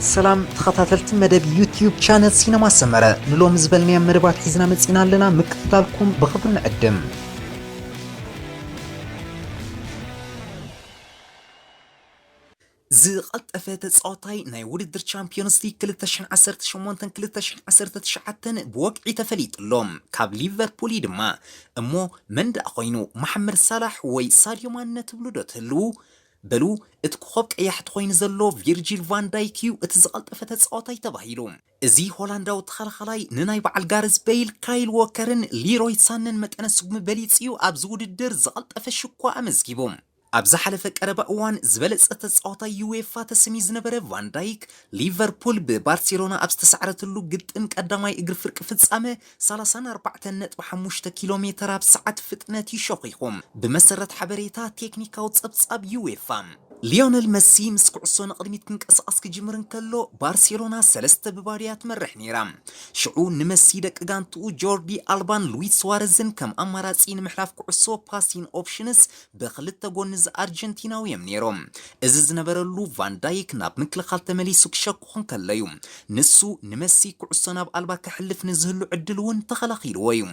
ሰላም ተኸታተልቲ መደብ ዩቲዩብ ቻነል ሲነማ ሰመረ፣ ንሎሚ ዝበልናዮም መደባት ሒዝና መጺና ኣለና። ምክትታልኩም ብኽብሪ ንዕድም። ዝቐልጠፈ ተጻዋታይ ናይ ውድድር ቻምፒዮንስ ሊግ ክልተ ሽሕን ዓሰርተ ሸሞንተን ክልተ ሽሕን ዓሰርተ ትሽዓተን ብወግዒ ተፈሊጡ ኣሎ። ካብ ሊቨርፑል እዩ ድማ። እሞ መን ደኣ ኮይኑ? መሓመድ ሳላሕ ወይ ሳድዮ ማነ ትብሉ ዶ ትህልዉ? በሉ፣ እቲ ኮኾብ ቀያሕቲ ኮይኑ ዘሎ ቪርጂል ቫን ዳይክ እዩ እቲ ዝቐልጠፈ ተጻዋታይ ተባሂሉ። እዚ ሆላንዳዊ ተኸላኻላይ ንናይ በዓል ጋረዝ በይል፣ ካይል ዎከርን ሊሮይ ሳነን መጠነ ስጉሚ በሊጹ እዩ ኣብዚ ውድድር ዝቐልጠፈ ሽኳ ኣመዝጊቡ። ኣብ ዝሓለፈ ቀረባ እዋን ዝበለጸ ተጻዋታይ ዩኤፋ ተሰምዩ ዝነበረ ቫን ዳይክ፣ ሊቨርፑል ብባርሴሎና ኣብ ዝተሳዕረትሉ ግጥም ቀዳማይ እግሪ ፍርቂ ፍጻመ ሰላሳን ኣርባዕተን ነጥቢ ሓሙሽተ ኪሎ ሜተር ኣብ ሰዓት ፍጥነት እዩ ሸኺኹ። ብመሰረት ሓበሬታ ቴክኒካዊ ጸብጻብ ዩኤፋ፣ ሊዮነል መሲ ምስ ኩዕሶ ንቕድሚት ክንቀሳቐስ ክጅምር እንከሎ፣ ባርሴሎና ሰለስተ ብባዶ እያ ትመርሕ ነይራ። ሽዑ ንመሲ ደቂ ጋንትኡ ጆርዲ ኣልባን ሉዊስ ስዋረዝን ከም ኣማራጺ ንምሕላፍ ኩዕሶ፣ ፓሲን ኦፕሽንስ፣ ብኽልተ ጎኒ እዚ ኣርጀንቲናዊ እዮም ነይሮም። እዚ ዝነበረሉ ቫን ዳይክ ናብ ምክልኻል ተመሊሱ ክሸኩ እንከሎ እዩ። ንሱ ንመሲ ኩዕሶ ናብ ኣልባ ከሕልፍ ንዝህሉ ዕድል እውን ተኸላኺልዎ እዩ።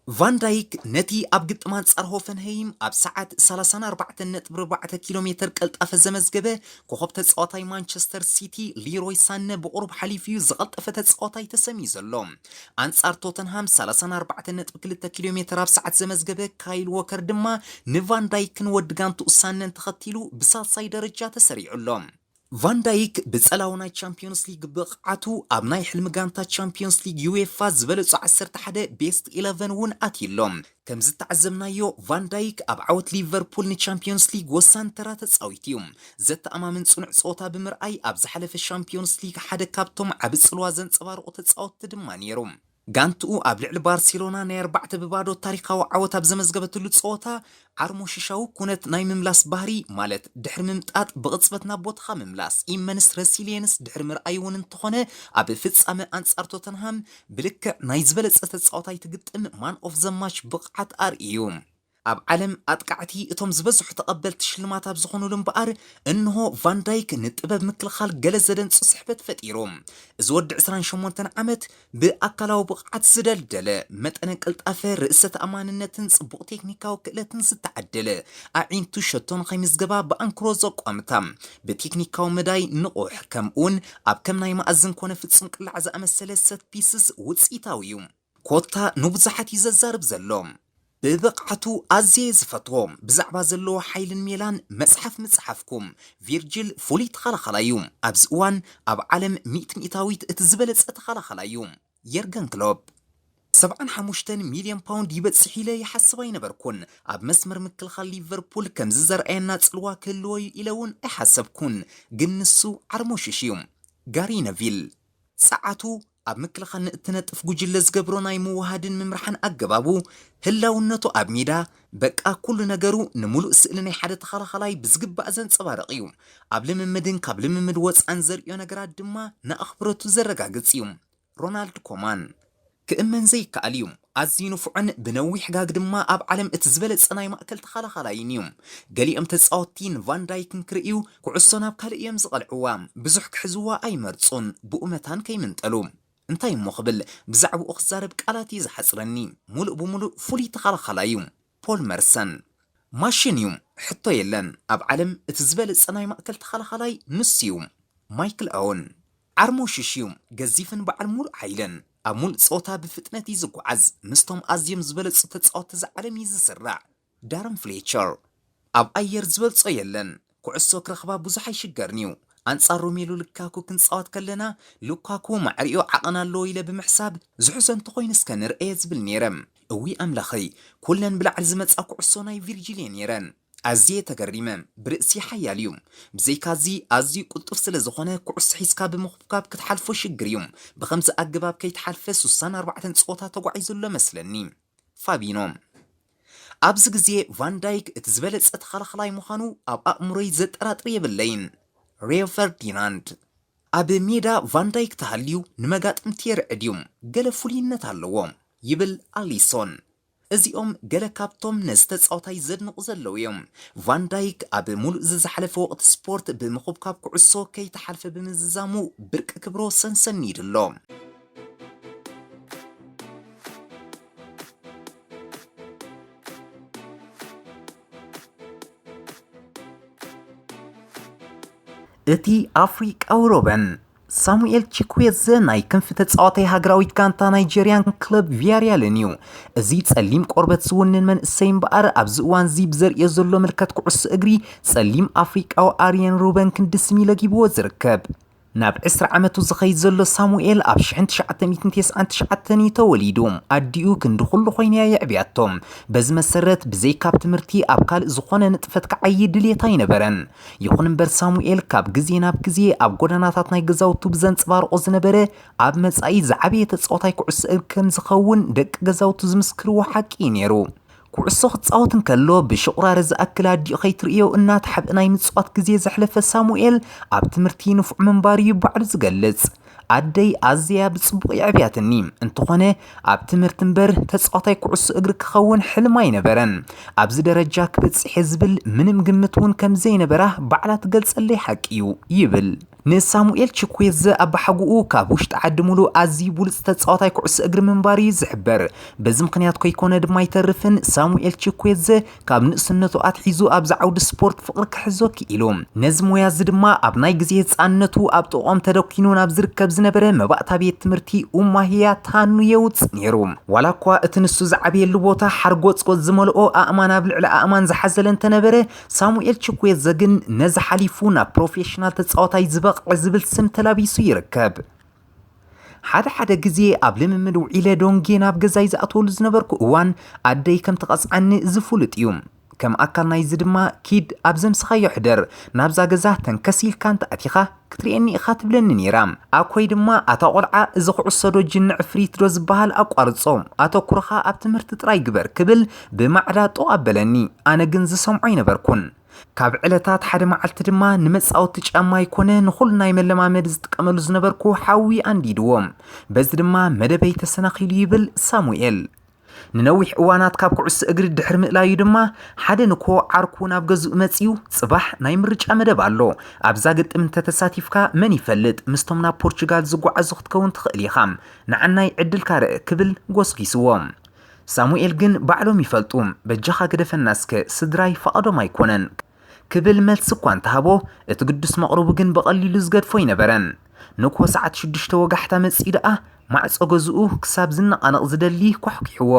ቫን ዳይክ ነቲ ኣብ ግጥም ኣንጻር ሆፈንሄይም ኣብ ሰዓት ሰላሳን ኣርባዕተን ነጥቢ ኣርባዕተ ኪሎ ሜተር ቀልጣፈ ዘመዝገበ ኮኾብ ተጻዋታይ ማንቸስተር ሲቲ ሊሮይ ሳነ ብቑሩብ ሓሊፉ እዩ ዝቐልጠፈ ተጻዋታይ ተሰምዩ ዘሎ። ኣንጻር ቶተንሃም ሰላሳን ኣርባዕተን ነጥቢ ክልተ ኪሎ ሜተር ኣብ ሰዓት ዘመዝገበ ካይል ዎከር ድማ ንቫን ዳይክን ወዲ ጋንትኡ ሳነን ተኸቲሉ ብሳልሳይ ደረጃ ተሰሪዑ ኣሎ። ቫን ዳይክ ብጸላዊ ናይ ቻምፒዮንስ ሊግ ብቕዓቱ ኣብ ናይ ሕልሚ ጋንታ ቻምፒዮንስ ሊግ ዩኤፋ ዝበለጹ ዓሰርተ ሓደ ቤስት ኢለቨን እውን ኣትዩ ኣሎ። ከም ዝተዓዘብናዮ፣ ቫን ዳይክ ኣብ ዓወት ሊቨርፑል ንቻምፒዮንስ ሊግ ወሳኒ ተራ ተጻዊቱ እዩ። ዘተኣማምን ጽኑዕ ጸወታ ብምርኣይ፣ ኣብ ዝሓለፈ ሻምፒዮንስ ሊግ ሓደ ካብቶም ዓቢ ጽልዋ ዘንጸባረቑ ተጻወትቲ ድማ ነይሩ። ጋንትኡ ኣብ ልዕሊ ባርሴሎና ናይ ኣርባዕተ ብባዶ ታሪኻዊ ዓወት ኣብ ዘመዝገበትሉ ጸወታ፣ ዓርሞሽሻዊ ኩነት ናይ ምምላስ ባህሪ፣ ማለት ድሕሪ ምምጣጥ ብቕጽበት ናብ ቦታኻ ምምላስ፣ ኢመንስ ረሲሊየንስ ድሕሪ ምርኣይ እውን እንተኾነ፣ ኣብ ፍጻመ ኣንጻር ቶተንሃም ብልክዕ ናይ ዝበለጸ ተጻዋታይ ትግጥም ማን ኦፍ ዘ ማች ብቕዓት ኣርእዩ። ኣብ ዓለም ኣጥቃዕቲ እቶም ዝበዝሑ ተቐበልቲ ሽልማት ኣብ ዝኾኑሉ እምበኣር፣ እንሆ ቫን ዳይክ ንጥበብ ምክልኻል ገለ ዘደንጹ ስሕበት ፈጢሩ። እዚ ወዲ ዕስራን ሸሞንተን ዓመት ብኣካላዊ ብቕዓት ዝደልደለ፣ መጠነ ቅልጣፈ፣ ርእሰ ተኣማንነትን ጽቡቕ ቴክኒካዊ ክእለትን ዝተዓደለ፣ ኣዒንቱ ሸቶ ንኸይምዝገባ ብኣንክሮ ዘቋምታ፣ ብቴክኒካዊ መዳይ ንቑሕ፣ ከምኡውን ኣብ ከም ናይ መኣዝን ኮነ ፍጹም ቅላዕ ዝኣመሰለ ሰት ፒስስ ውጽኢታዊ እዩ። ኮታ ንብዙሓት እዩ ዘዛርብ ዘሎ። ብብቕዓቱ ኣዝየ ዝፈትዎ፣ ብዛዕባ ዘለዎ ሓይልን ሜላን መጽሓፍ ምጽሓፍኩ። ቪርጅል ፍሉይ ተኸላኻላይ እዩ። ኣብዚ እዋን ኣብ ዓለም ሚእቲ ሚእታዊት እቲ ዝበለጸ ተኸላኻላይ እዩ። የርገን ክሎፕ። ሰብዓን ሓሙሽተን ሚልዮን ፓውንድ ይበጽሕ ኢለ ይሓስብ ኣይነበርኩን። ኣብ መስመር ምክልኻል ሊቨርፑል ከምዚ ዘርኣየና ጽልዋ ክህልዎ እዩ ኢለ እውን ኣይሓሰብኩን። ግን ንሱ ዓርሞሽሽ እዩ። ጋሪ ነቪል። ጸዓቱ ኣብ ምክልኻል ንእትነጥፍ ጉጅለ ዝገብሮ ናይ ምውሃድን ምምርሓን ኣገባቡ፣ ህላውነቱ ኣብ ሜዳ፣ በቃ ኩሉ ነገሩ ንምሉእ ስእሊ ናይ ሓደ ተኸላኻላይ ብዝግባእ ዘንጸባርቕ እዩ። ኣብ ልምምድን ካብ ልምምድ ወጻእን ዘርእዮ ነገራት ድማ ንኣኽብሮቱ ዘረጋግጽ እዩ። ሮናልድ ኮማን። ክእመን ዘይከኣል እዩ። ኣዝዩ ንፉዕን ብነዊሕ ጋግ ድማ ኣብ ዓለም እቲ ዝበለጸ ናይ ማእከል ተኸላኻላይን እዩ። ገሊኦም ተጻወትቲ ንቫን ዳይክን ክርእዩ ኩዕሶ ናብ ካልእ እዮም ዝቐልዕዋ። ብዙሕ ክሕዝዋ ኣይመርጹን፣ ብኡ መታን ከይምንጠሉ። እንታይ እሞ ክብል፣ ብዛዕባኡ ክዛረብ ቃላት እዩ ዝሓጽረኒ። ሙሉእ ብሙሉእ ፍሉይ ተኸላኻላይ እዩ። ፖል መርሰን። ማሽን እዩ፣ ሕቶ የለን። ኣብ ዓለም እቲ ዝበለጸ ናይ ማእከል ተኸላኻላይ ንሱ እዩ። ማይክል ኣውን። ዓርሞሽሽ እዩ፣ ገዚፍን በዓል ሙሉእ ሓይልን። ኣብ ሙሉእ ጸወታ ብፍጥነት እዩ ዝጓዓዝ። ምስቶም ኣዝዮም ዝበለጹ ተጻወትቲ እዚ ዓለም እዩ ዝስራዕ። ዳረን ፍሌቸር። ኣብ ኣየር ዝበልጾ የለን። ኩዕሶ ክረኽባ ብዙሕ ኣይሽገርን እዩ። ኣንጻር ሮሜሉ ሉካኩ ክንጻወት ከለና፣ ሉካኩ ማዕሪኡ ዓቐን ኣለዎ ኢለ ብምሕሳብ፣ ዝሕዞ እንተኾይኑ እስከ ንርኣየ ዝብል ነይረ። እዊ ኣምላኸይ፣ ኩለን ብላዕሊ ዝመጻ ኩዕሶ ናይ ቪርጂል እየ ነይረን። ኣዝየ ተገሪመ። ብርእሲ ሓያል እዩ። ብዘይካዚ፣ ኣዝዩ ቅልጡፍ ስለ ዝኾነ፣ ኩዕሶ ሒዝካ ብምኹብካብ ክትሓልፎ ሽግር እዩ። ብኸምዚ ኣገባብ ከይትሓልፈ፣ ሱሳን ኣርባዕተን ጸወታ ተጓዒዙ ኣሎ መስለኒ። ፋቢኖ። ኣብዚ ግዜ ቫን ዳይክ እቲ ዝበለጸ ተኸላኻላይ ምዃኑ ኣብ ኣእምሮይ ዘጠራጥር የብለይን። ሪዮ ፈርዲናንድ። ኣብ ሜዳ ቫን ዳይክ ተሃልዩ ንመጋጥምቲ የርዕድ እዩ። ገለ ፍሉይነት ኣለዎ፣ ይብል ኣሊሶን። እዚኦም ገለ ካብቶም ነዚ ተጻዋታይ ዘድንቑ ዘለዉ እዮም። ቫን ዳይክ ኣብ ሙሉእ ዝዝሓለፈ ወቕቲ ስፖርት ብምኹብካብ ኩዕሶ ከይተሓልፈ ብምዝዛሙ ብርቂ ክብሮ ሰንሰኒዱ ኣሎ። እቲ ኣፍሪቃዊ ሮበን ሳሙኤል ቺኩዌዘ ናይ ክንፊ ተጻዋታይ ሃገራዊት ጋንታ ናይጀርያን ክለብ ቪያሪያልን እዩ። እዚ ጸሊም ቆርበት ዝውንን መንእሰይ እምበኣር ኣብዚ እዋን እዚ ብዘርእዮ ዘሎ ምልከት ኩዕሶ እግሪ ጸሊም ኣፍሪቃዊ ኣርየን ሩበን ክንዲ ስሚ ለጊብዎ ዝርከብ። ናብ ዕስራ ዓመቱ ዝኸይድ ዘሎ ሳሙኤል ኣብ ሽሕን ትሽዓተ ሚእትን ተስዓን ትሽዓተን እዩ ተወሊዱ። ኣዲኡ ክንዲ ኩሉ ኮይና እያ የዕብያቶ። በዚ መሰረት ብዘይካብ ትምህርቲ ኣብ ካልእ ዝኾነ ንጥፈት ክዓዪ ድልየት ኣይነበረን። ይኹን እምበር ሳሙኤል ካብ ግዜ ናብ ግዜ ኣብ ጎደናታት ናይ ገዛውቱ ብዘንጸባርቖ ዝነበረ ኣብ መጻኢ ዝዓበየ ተጻዋታይ ኩዕሶ እግሪ ከም ዝኸውን ደቂ ገዛውቱ ዝምስክርዎ ሓቂ እዩ ነይሩ። ኩዕሶ ክጻወት እንከሎ ብሽቑራረ ዝኣክል ኣዲኡ ከይትርእዮ እናተሓብአ ናይ ምጽዋት ግዜ ዘሕለፈ ሳሙኤል ኣብ ትምህርቲ ንፉዕ ምንባሩ እዩ ባዕሉ ዝገልጽ። ኣደይ ኣዝያ ብጽቡቕ የዕብያትኒ፣ እንተኾነ ኣብ ትምህርቲ እምበር ተጻዋታይ ኩዕሶ እግሪ ክኸውን ሕልማ ኣይነበረን። ኣብዚ ደረጃ ክበጽሕ እየ ዝብል ምንም ግምት እውን ከም ዘይነበራ ባዕላ ትገልጸለይ ሓቂ እዩ ይብል። ንሳሙኤል ቺኩዌዘ ኣባሓጉኡ ካብ ውሽጢ ዓዲ ሙሉእ ኣዝዩ ብሉጽ ተጻዋታይ ኩዕሶ እግሪ ምንባሩ እዩ ዝሕበር። በዚ ምኽንያት ኮይኮነ ድማ ኣይተርፍን ሳሙኤል ቺኩዌዘ ካብ ንእስነቱ ኣትሒዙ ኣብዚ ዓውዲ ስፖርት ፍቕሪ ክሕዞ ክኢሉ። ነዚ ሞያ እዚ ድማ ኣብ ናይ ግዜ ህጻንነቱ ኣብ ጥቕኦም ተደኲኑ ናብ ዝርከብ ዝነበረ መባእታ ቤት ትምህርቲ ኡማህያ ታኑ የውጽእ ነይሩ። ዋላ እኳ እቲ ንሱ ዝዓበየሉ ቦታ ሓርጎጽጎጽ ዝመልኦ ኣእማን ኣብ ልዕሊ ኣእማን ዝሓዘለ እንተነበረ፣ ሳሙኤል ቺኩዌዘ ግን ነዚ ሓሊፉ ናብ ፕሮፌሽናል ተጻዋታይ ዝበቕዐ ዝብል ስም ተላቢሱ ይርከብ። ሓደ ሓደ ግዜ ኣብ ልምምድ ውዒለ ዶንጌ ናብ ገዛይ ዝኣትወሉ ዝነበርኩ እዋን ኣደይ ከም ትቐጽዓኒ እዚ ፍሉጥ እዩ። ከም ኣካል ናይዚ ድማ ኪድ ኣብ ዘምስኻዮ ሕደር፣ ናብዛ ገዛ ተንከስ ኢልካ እንተኣቲኻ ክትርእየኒ ኢኻ ትብለኒ ነይራ። ኣኮይ ድማ ኣታ ቆልዓ እዚ ኩዕሶ ዶ ጅንዕ ፍሪት ዶ ዝበሃል ኣቋርጾ፣ ኣተኩሮኻ ኣብ ትምህርቲ ጥራይ ግበር ክብል ብማዕዳ ጦቕ ኣበለኒ። ኣነ ግን ዝሰምዖ ኣይነበርኩን። ካብ ዕለታት ሓደ መዓልቲ ድማ ንመጻወቲ ጫማ ይኮነ ንኹሉ ናይ መለማመዲ ዝጥቀመሉ ዝነበርኩ ሓዊ ኣንዲድዎ። በዚ ድማ መደበይ ተሰናኺሉ ይብል ሳሙኤል። ንነዊሕ እዋናት ካብ ኩዕሶ እግሪ ድሕሪ ምእላዩ ድማ ሓደ ንኮ ዓርኩ ናብ ገዝኡ መጺኡ ጽባሕ ናይ ምርጫ መደብ ኣሎ። ኣብዛ ግጥም እንተተሳቲፍካ መን ይፈልጥ ምስቶም ናብ ፖርቹጋል ዝጓዓዙ ክትከውን ትኽእል ኢኻ። ንዓናይ ዕድልካ ርእ ክብል ጎስጒስዎ። ሳሙኤል ግን ባዕሎም ይፈልጡ። በጃኻ ግደፈና እስከ ስድራይ ፈቐዶም ኣይኮነን። ክብል መልሲ እኳ እንተሃቦ፣ እቲ ግዱስ መቕርቡ ግን ብቐሊሉ ዝገድፎ ኣይነበረን። ንግሆ ሰዓት ሽዱሽተ ወጋሕታ መጺኡ ደኣ፣ ማዕጾ ገዝኡ ክሳብ ዝነቓነቕ ዝደሊ ኳሕኲሕዎ።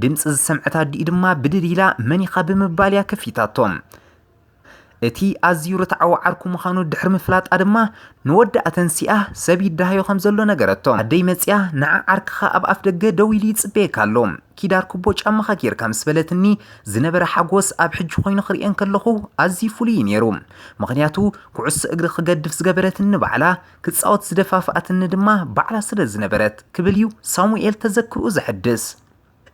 ድምጺ ዝሰምዐት ኣዲኡ ድማ ብድድ ኢላ፣ "መን ኢኻ?" ብምባል እያ ከፊታቶ። እቲ ኣዝዩ ርትዓዊ ዓርኩ ምዃኑ ድሕሪ ምፍላጣ ድማ፣ ንወዳ ኣተንሲኣ ሰብ ይደሃዮ ከም ዘሎ ነገረቶ። ኣደይ መጺኣ፣ "ንዓ ዓርክኻ ኣብ ኣፍ ደገ ደው ኢሉ ይጽበየካ ኣሎ። ኪድ ኣርክቦ ጫማኻ ጌርካ" ምስ በለትኒ፣ ዝነበረ ሓጎስ ኣብ ሕጂ ኮይኑ ክርእየን ከለኹ ኣዝዩ ፍሉይ እዩ ነይሩ። ምኽንያቱ፣ ኩዕሶ እግሪ ክገድፍ ዝገበረትኒ ባዕላ፣ ክጻወት ዝደፋፍኣትኒ ድማ ባዕላ ስለ ዝነበረት፣ ክብል እዩ ሳሙኤል ተዘክርኡ ዘሐድስ።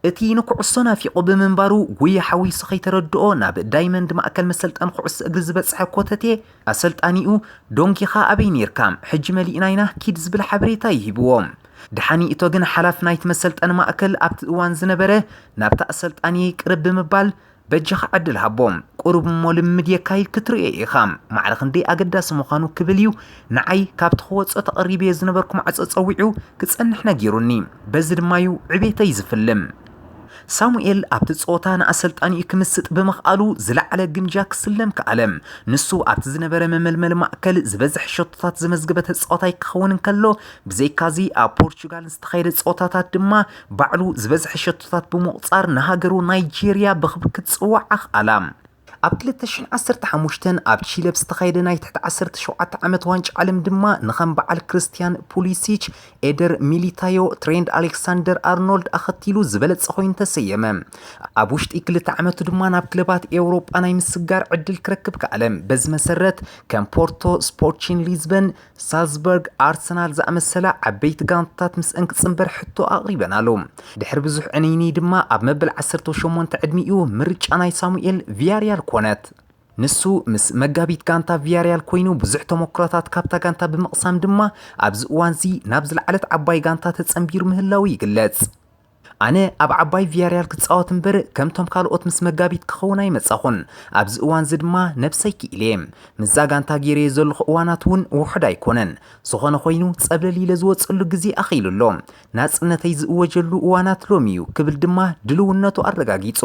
እቲ ንኩዕሶ ናፊቑ ብምንባሩ፣ ጉያ ሓዊሱ ከይተረድኦ ናብ ዳይመንድ ማእከል መሰልጠኒ ኩዕሶ እግሪ ዝበጽሐ ኮተቴ፣ ኣሰልጣኒኡ፣ "ዶንጊኻ ኣበይ ኔርካ? ሕጂ መሊእና ኢና፣ ኪድ" ዝብል ሓበሬታ እዩ ሂብዎ። ደሓን ይእቶ ግን ሓላፊ ናይቲ መሰልጠኒ ማእከል ኣብቲ እዋን ዝነበረ፣ ናብታ ኣሰልጣኒየይ ቅርብ ብምባል፣ "በጃኻ ዕድል ሃቦ፣ ቁሩብ እሞ ልምምድ የካይድ ክትርእዮ ኢኻ፣ ማዕረ ክንደይ ኣገዳሲ ምዃኑ" ክብል እዩ ንዓይ ካብቲ ክወጾ ተቐሪበዮ ዝነበርኩ ማዕጾ ጸዊዑ ክጸንሕ ነጊሩኒ። በዚ ድማ እዩ ዕቤተይ ዝፍልም። ሳሙኤል ኣብቲ ጸወታ ንኣሰልጣኒኡ ክምስጥ ብምኽኣሉ ዝለዓለ ግምጃ ክስለም ከኣለ። ንሱ ኣብቲ ዝነበረ መመልመሊ ማእከል ዝበዝሕ ሸቶታት ዘመዝገበ ተጻዋታይ ክኸውን እንከሎ፣ ብዘይካዚ ኣብ ፖርቹጋል ዝተኻየደ ጸወታታት ድማ ባዕሉ ዝበዝሐ ሸቶታት ብምቑጻር ንሃገሩ ናይጄርያ ብኽብሪ ክትጽዋዕ ኣኽኣላ። ኣብ ክልተ ሽሕን ዓሰርተ ሓሙሽተን ኣብ ቺለ ብዝተኻየደ ናይ ትሕቲ ዓሰርተ ሸውዓተ ዓመት ዋንጫ ዓለም ድማ ንኸም በዓል ክርስቲያን ፑሊሲች፣ ኤደር ሚሊታዮ፣ ትሬንድ ኣሌክሳንደር ኣርኖልድ ኣኸቲሉ ዝበለጸ ኮይኑ ተሰየመ። ኣብ ውሽጢ ክልተ ዓመቱ ድማ ናብ ክለባት ኤውሮጳ ናይ ምስጋር ዕድል ክረክብ ከኣለ። በዚ መሰረት ከም ፖርቶ፣ ስፖርቲንግ ሊዝበን፣ ሳልዝበርግ፣ ኣርሰናል ዝኣመሰላ ዓበይቲ ጋንታታት ምስአን ክጽንበር ሕቶ ኣቕሪበናሉ። ድሕሪ ብዙሕ ዕንይንይ ድማ ኣብ መበል ዓሰርተ ሸሞንተ ዕድሚኡ ምርጫ ናይ ሳሙኤል ቪያሪያል ኮነት። ንሱ ምስ መጋቢት ጋንታ ቪያሪያል ኮይኑ ብዙሕ ተመክሮታት ካብታ ጋንታ ብምቕሳም ድማ ኣብዚ እዋንዚ ናብ ዝለዓለት ዓባይ ጋንታ ተጸንቢሩ ምህላዉ ይግለጽ። ኣነ ኣብ ዓባይ ቪያርያል ክጻወት እምበር ከምቶም ካልኦት ምስ መጋቢት ክኸውን ኣይመጻኹን። ኣብዚ እዋን እዚ ድማ ነብሰይ ክኢለ እየ። ምስዛ ጋንታ ገይረዮ ዘለኹ እዋናት እውን ውሑድ ኣይኮነን። ዝኾነ ኮይኑ ጸብለል ኢለ ዝወጸሉ ግዜ ኣኺሉ ኣሎ። ናጽነተይ ዝእወጀሉ እዋናት ሎሚ እዩ ክብል ድማ ድልውነቱ ኣረጋጊጹ።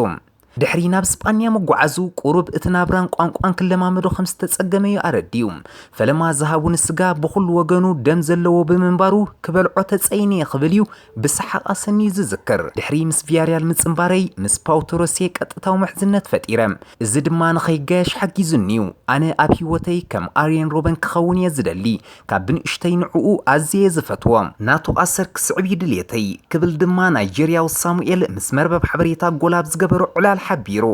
ድሕሪ ናብ ስጳንያ ምጉዓዙ ቁሩብ እቲ ናብራን ቋንቋን ክለማመዶ ከም ዝተጸገመ እዩ ኣረዲኡ። ፈለማ ዝሃቡኒ ስጋ ብኹሉ ወገኑ ደም ዘለዎ ብምንባሩ ክበልዖ ተጸይነ እየ ክብል እዩ ብሰሓቕ ኣሰንዩ ዝዝክር። ድሕሪ ምስ ቪያርያል ምጽንባረይ ምስ ፓው ቶረስ እየ ቀጥታዊ ምሕዝነት ፈጢረ። እዚ ድማ ንኸይጋየሽ ሓጊዙኒ እዩ። ኣነ ኣብ ህይወተይ ከም ኣርየን ሮበን ክኸውን እየ ዝደሊ። ካብ ብንእሽተይ ንዕኡ ኣዝየ እየ ዝፈትዎ። ናቱ ኣሰር ክስዕብ እዩ ድልየተይ ክብል ድማ ናይጀርያዊ ሳሙኤል ምስ መርበብ ሓበሬታ ጎል ኣብ ዝገበሮ ዕላል ሓቢሩ።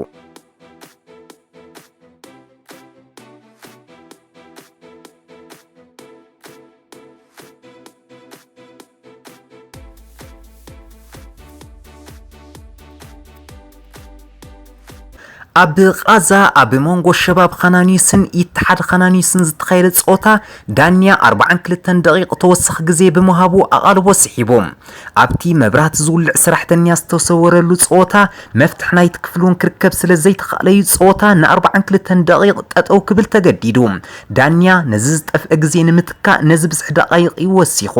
ኣብ ቓዛ ኣብ መንጎ ሸባብ ኻናኒስን ኢትሓድ ኻናኒስን ዝተኻየደ ጸወታ ዳንያ ኣርባዓን ክልተን ደቂቕ ተወሳኺ ግዜ ብምሃቡ ኣቓልቦ ስሒቡ። ኣብቲ መብራህቲ ዝውልዕ ሰራሕተኛ ዝተሰወረሉ ጸወታ መፍትሕ ናይቲ ክፍሊ እውን ክርከብ ስለ ዘይተኻእለዩ ጸወታ ንኣርባዓን ክልተን ደቂቕ ጠጠው ክብል ተገዲዱ። ዳንያ ነዚ ዝጠፍአ ግዜ ንምትካእ ነዚ ብዝሒ ደቓይቕ እዩ ወሲኹ።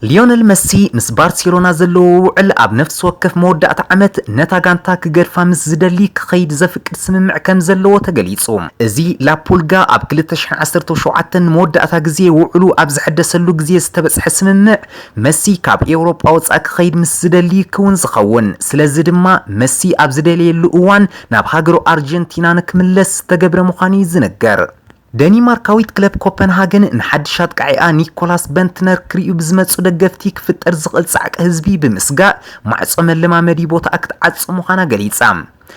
ሊዮነል መሲ ምስ ባርሴሎና ዘለዎ ውዕል ኣብ ነፍሲ ወከፍ መወዳእታ ዓመት ነታ ጋንታ ክገድፋ ምስ ዝደሊ ክኸይድ ዘፍቅድ ስምምዕ ከም ዘለዎ ተገሊጹ። እዚ ላፑልጋ ኣብ ክልተ ሽሕን ዓሰርተ ሸውዓተን ንመወዳእታ ግዜ ውዕሉ ኣብ ዝሐደሰሉ ግዜ ዝተበጽሐ ስምምዕ መሲ ካብ ኤውሮጳ ወጻኢ ክኸይድ ምስ ዝደሊ ክውን ዝኸውን። ስለዚ ድማ መሲ ኣብ ዝደለየሉ እዋን ናብ ሃገሩ ኣርጀንቲና ንክምለስ ዝተገብረ ምዃኑ እዩ ዝንገር። ደኒማርካዊት ክለብ ኮፐንሃገን ንሓድሽ ኣጥቃዒኣ ኒኮላስ በንትነር ክርእዩ ብዝመጹ ደገፍቲ ክፍጠር ዝኽእል ጻዕቂ ህዝቢ ብምስጋእ ማዕጾ መለማመዲ ቦታኣ ክትዓጹ ምዃና ገሊጻ።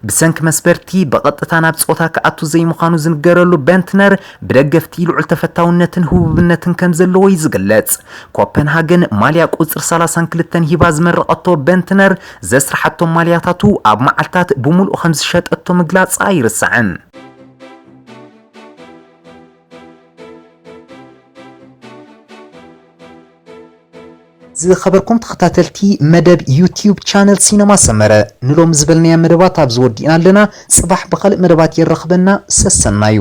ብሰንኪ መስበርቲ ብቐጥታ ናብ ጾታ ክኣቱ ዘይምዃኑ ዝንገረሉ በንትነር ብደገፍቲ ልዑል ተፈታውነትን ህቡብነትን ከም ዘለዎ እዩ ዝግለጽ። ኮፐንሃገን ማልያ ቁጽሪ ሰላሳን ክልተን ሂባ ዝመረቐቶ በንትነር ዘስርሓቶም ማልያታቱ ኣብ መዓልታት ብምሉኡ ከም ዝሸጠቶ ምግላጻ ኣይርሳዕን። ዝኸበርኩም ተኸታተልቲ መደብ ዩቲዩብ ቻነል ሲነማ ሰመረ፣ ንሎም ዝበልናያ መደባት ኣብዚ ወዲእና ኣለና። ጽባሕ ብኻልእ መደባት የራኽበና። ሰሰናዩ።